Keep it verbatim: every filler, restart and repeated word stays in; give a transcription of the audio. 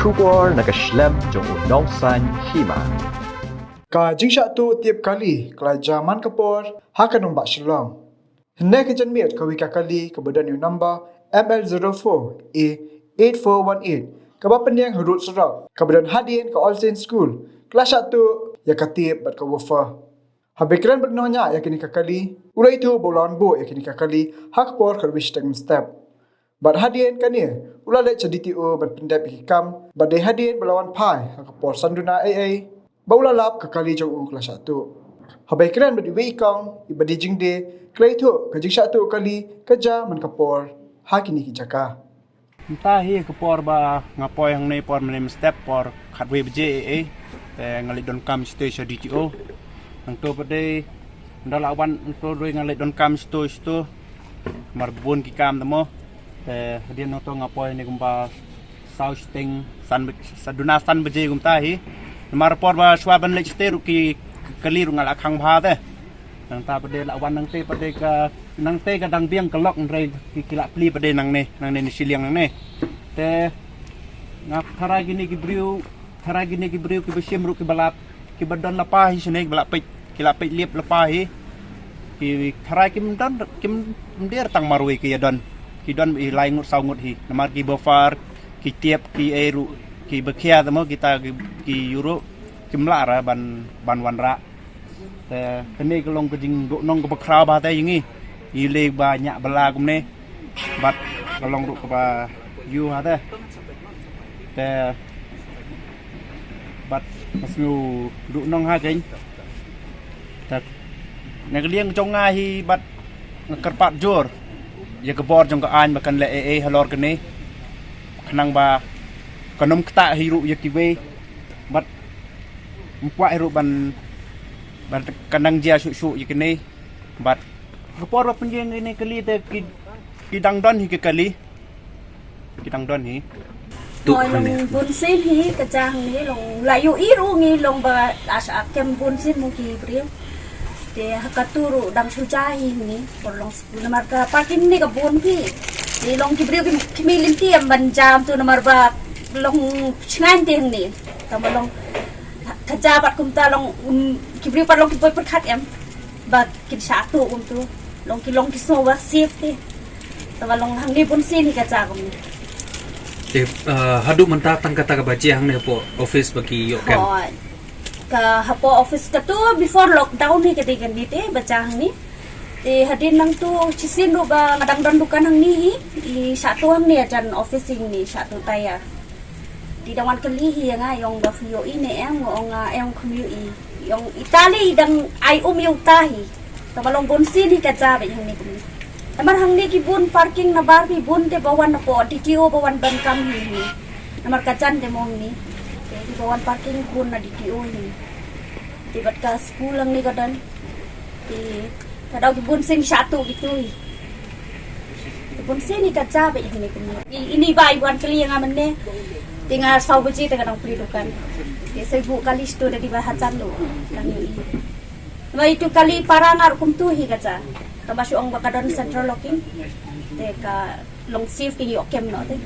Khubor na ka shlem jong u nongsan hima. Ka jingshah tuh tip kali ka la jia man ka por ha ka nongbah Shillong. Hynne ka janmiet kawei ka kali kaba don ïa u number M L zero four A eight four one eight kaba pynïeng ha rud surok kaba don hadien ka All Saints School ka la shah tuh ïa ka tip bad ka woofer. Haba kren bad u nongñiah ïa kane ka kali, u la ïathuh ba u la wan buh ïa kane ka kali ha ka por khatwei shiteng mynstep. Bad hadien kane, u la leit sha D T O ban pyndep ïa ki kam, bad dei hadien ba la wan phai ha ka por san duna eiei ba u la lap ka kali jong u ka la shah tuh. Haba kren bad iwei i kong iba dei jingdie, ka la ïathuh ka jingshah tuh kali ka jia man ka por ha kine ki jaka. Mynta hi ka por ba nga poi hangne por mynne mynstep por khatwei baje eiei. Te nga leit donkam shatei sha D T O. Nangto pat dei, ynda la wan nangto ruh nga leit donkam shato shato. Namar bun ki kam te mo. Te hadien nangto nga poi ne kumba saw shiteng san ba-, sa duna san baje kumta hi. Namar por ba shuwa ban leit shatei ruh ki kali ruh nga la khang bha te. Nangta pat dei la wan nangtei pat dei ka, nangtei ka dang biang ka lok, hynrei ki, ki la plie pat dei nangne, nangne na shiliang nangne. Te nga tharai kine ki briew, tharai kine ki briew kiba shim ruh kiba lap, kiba don lypa hi shane kiba la peit, ki la peit liep lypa hi. Ki tharai kim don, kim dei tang marwei ki ïa don. Ki don i lai ngut saw ngut hi. Namar ki buffer, ki tip, ki ei ruh, kiba khia te mo kita ki, ki ïu ruh, kim lah ra ban, ban wanrah. Te kane ka long ka jingduhnong kaba khraw bha te ïa ngi. Ngi leh ba ñiah bylla kumne. Bad ka long ruh kaba ïu ha te. Te bad nga sngew duhnong ha kein. Te na ka liang jong nga hi bad nga kyrpad jur ïa ka bor jong ka aiñ ba kan leh eiei halor kane. Khnang ba kan ym ktah hi ruh ïa kiwei. Bad ym kwah hi ruh ban, ban kan nang jia shuh shuh ïa kine. Bad ka por ba pynjeng ine kali te ki, ki dang don hi ki kali. Ki dang don hi. Tu. Oi, long hangne. Bun sien hi ka jia hangne long la ïohi ruh ngi long ba la shah kem bun sien mo ki briew. Te ha katu ruh dang shu jia hi hangne por long school namar ka parking ne ka bun phi. Te long ki briew ki, ki mih lynti em ban jam tu namar ba long shngaiñ te hangne. Tangba long ka jia bad kumta long, um, ki briew pat long ki poi pyrkhat em. Ba kin shah tuh kumtu. Long ki, long ki sngew ba safe te. Tangba long hangne bun sien hi ka jia kumne. Te, uh, haduh mynta tang kata kaba jia hangne hapoh office ba ki ïoh kem. Hooid. Ka hapoh office katu before lockdown hi ka dei kane te ba jia hangne. Te hadien nangtu shisien ruh ba nga dang don dukan hangne hi. I shah tuh hangne hajan office hangne shah tuh tyre. Te dang wan kylli hi ïa nga, i ong ba phi ïohi ne em, nga ong nga em khum ïohi. I ong ita lei i dang ai um ïa uta hi. Tangba long bun sien hi ka jia beit hangne kumne. Namar hangne ki bun parking na bar phi bun te ba wan napoh D T O ba wan ban kam hi hi. Namar ka jan te mo hangne. Te ba wan parking bun na D T O hi. Te bad ka school hangne ka don. Te ka dei ki bun sien shah tuh kitu hi. Te bun sien hi ka jia beit hangne kumne. I, ini ba i wan kylli ïa nga mynne. Te nga saw baje te ka dang plie dukan. Te sa buh kali shatu da dei ba hajan ruh. Kali. Namar itu kali para nga ruh kumtu hi ka jia. Tangba shu ong ba ka don central locking. Te ka long safe te ïoh kem noh te.